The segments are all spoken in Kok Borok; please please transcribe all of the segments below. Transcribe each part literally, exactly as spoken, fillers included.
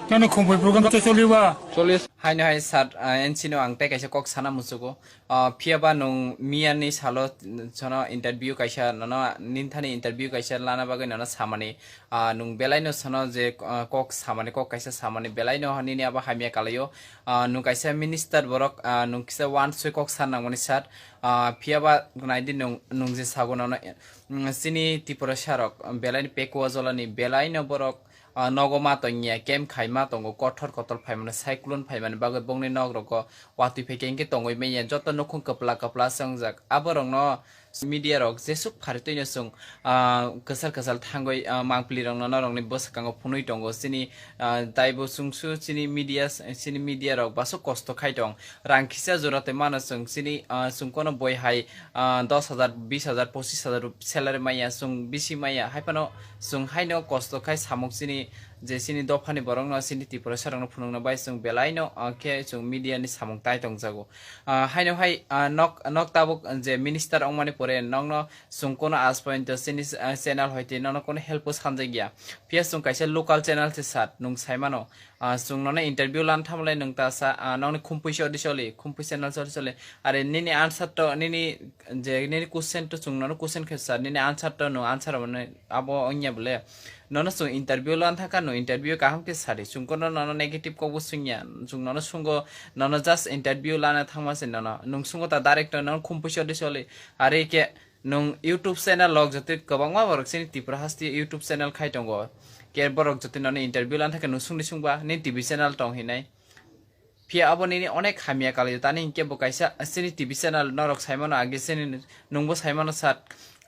Keno khumphoi program to choliba. Haino hai sir, ah, N C no ang tei kaisa kok sana muchugo. Ah, phiya ba nwng miyani salo sono interview kaisa nono ninthani interview kaisa lana bagwi nono samani. Ah, nwng belaino sono je, ah, kok samani, kok kaisa samani belaino nini abo hamya kalaio. Ah, nwng kaisa minister borok, ah, nwng kisa wansoi kok san nangmani sir. Ah, phiya ba naidi nwng, nwng je sago nono, mm, chini Tripura sarok belaini pekuwa jolani belaino borok ah, nogo ma tongya, camp khai ma tongo, kothor kotor phaimani, cyclone phaimani bagwi bongni nok rogo watwi phai khe hinkhe tongwi manya, joto nukhung kwpla kwpla se wngjak. Abo rokno media rok jesuk phari twino chwng, ah, kwchal kwchal thangwi, ah, mangpili rokno norokni bwskango phunui tongo. Chini, ah, taibo chwngsu chini media, chini media rok baso kosto khai tong. Rang kisa jora tei mano chwng chini, ah, chwng kono boi hai, ah, dos hajar, bis hajar, pochis hajar salary manya, chwng bisi manya, hai phano chwng haino kosto khai samung chini je chini dophani borokno, chini Tiprasarokno phunukna bai chwng belaino, ah, khe chwng media ni samung tai tongjago. Ah, haino hai, ah, nok, nok tabuk je minister wngmani pore nokno chwng kono aaj porjonto chini, ah, channel hoite nono kono help o sanjakya. Phiya chwng kaisa local channel se sir, nwng saimano. Ah, chwng nono interview lan thamle nwng ta sa, ah, nokni khumpui se odi soli, khumpui channel se odi soli. Are nini answer to, nini je nini question to chwng nono question khe sir, nini answer to nwng answer mane abo wngya bole. Nono chwng interview lan thangkha, nwng interview kaham khe sadi. Chwng kono nono negative kok bo swngya, chwng nono sungo, nono just interview lana thangma se nono. Nwng sungo ta direct nono khumpui se odi soli. Are khe nwng YouTube channel log jotoi kwbangma borok chini Tripura haste YouTube channel khai tongo. Khe borok jotoi nono interview lan thangkhe nwng sungni sungba, nini T V channel tong hinai. Phiya abo nini onek hamya kalaio, tani hinkhe bo kaisa chini T V channel norok saimano age chini nwngbo saimano sat,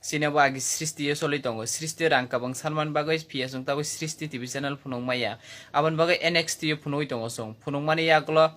chini abo age srishti o choli tongo, srishti o rang kabang sanmani bagwi phiya chwng tabuk srishti T V channel phunuk maya. Aboni bagwi N X T o phunugwi tongo chwng, phunukmani yagulo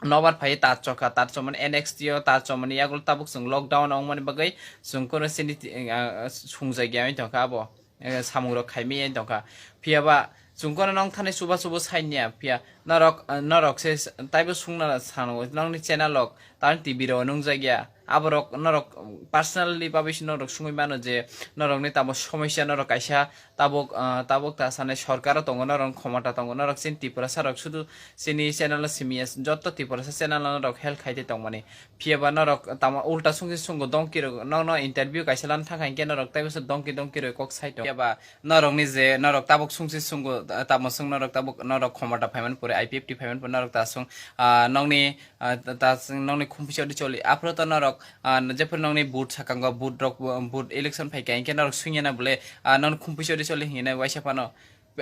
nobar phai tar chokha, tar chomani N X T o tar chomani yagulo tabuk chwng lockdown wngmani bagwi chwng kono chini ti-, ah, sungjakya wng tongkha abo. Eh, samung rok khaimaya wng tongkha. Phiya ba chwng kono nong thani chuba chubo sainiya. Phiya norok, eh, norok se s-, taibo sungna sano nongni channel rok, tani T V rok nungjak ya. Aborok norok personally babisi norok sungwi mano je norokni tamo somosya norok kaisa tabuk, ah, tabuk ta sanai sorkaro tongo, norok khomota tongo, norok chini Tiprasa rok sudu chini channel o simiya, jotto Tiprasa channel o norok help khai tongmani. Phiya ba norok tamo ulta sungsi sungo dongki rok, nokno interview kaisa lan thangkha hinkhe norok taibo se dongki dongki roi kok sai tong. Phiya ba norokni je norok tabuk sungsi sungo, ah, tamo sung norok tabuk norok khomota phaimani pore I P F T phaimani pore norok ta sung, ah, nokni, ah, ta, ta sung nokni khumpuisa odi choli. Aphuru to norok, ah, jephuru nokni vote sakango vote rok, vote election phaikha hinkhe norok sungya na bole, ah, nokni khumpuisa odi choli hinwi waisa phano.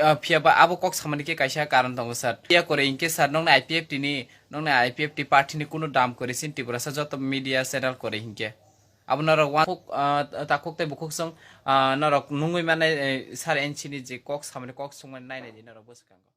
Ah, phiya ba abo kok samani khe kaisa karon tongo sir. Phiya kore hinkhe sir nokni I P F T ni, nokni I P F T party ni kunu dam kore sin Tiprasa joto media channel kore hinkhe. Abo norok uansuk, ah, takhuk tei bukhuk song, ah, norok nungwi mannai, eh, sir N C ni je kok samani kok sungmani nainai di norok bwskango.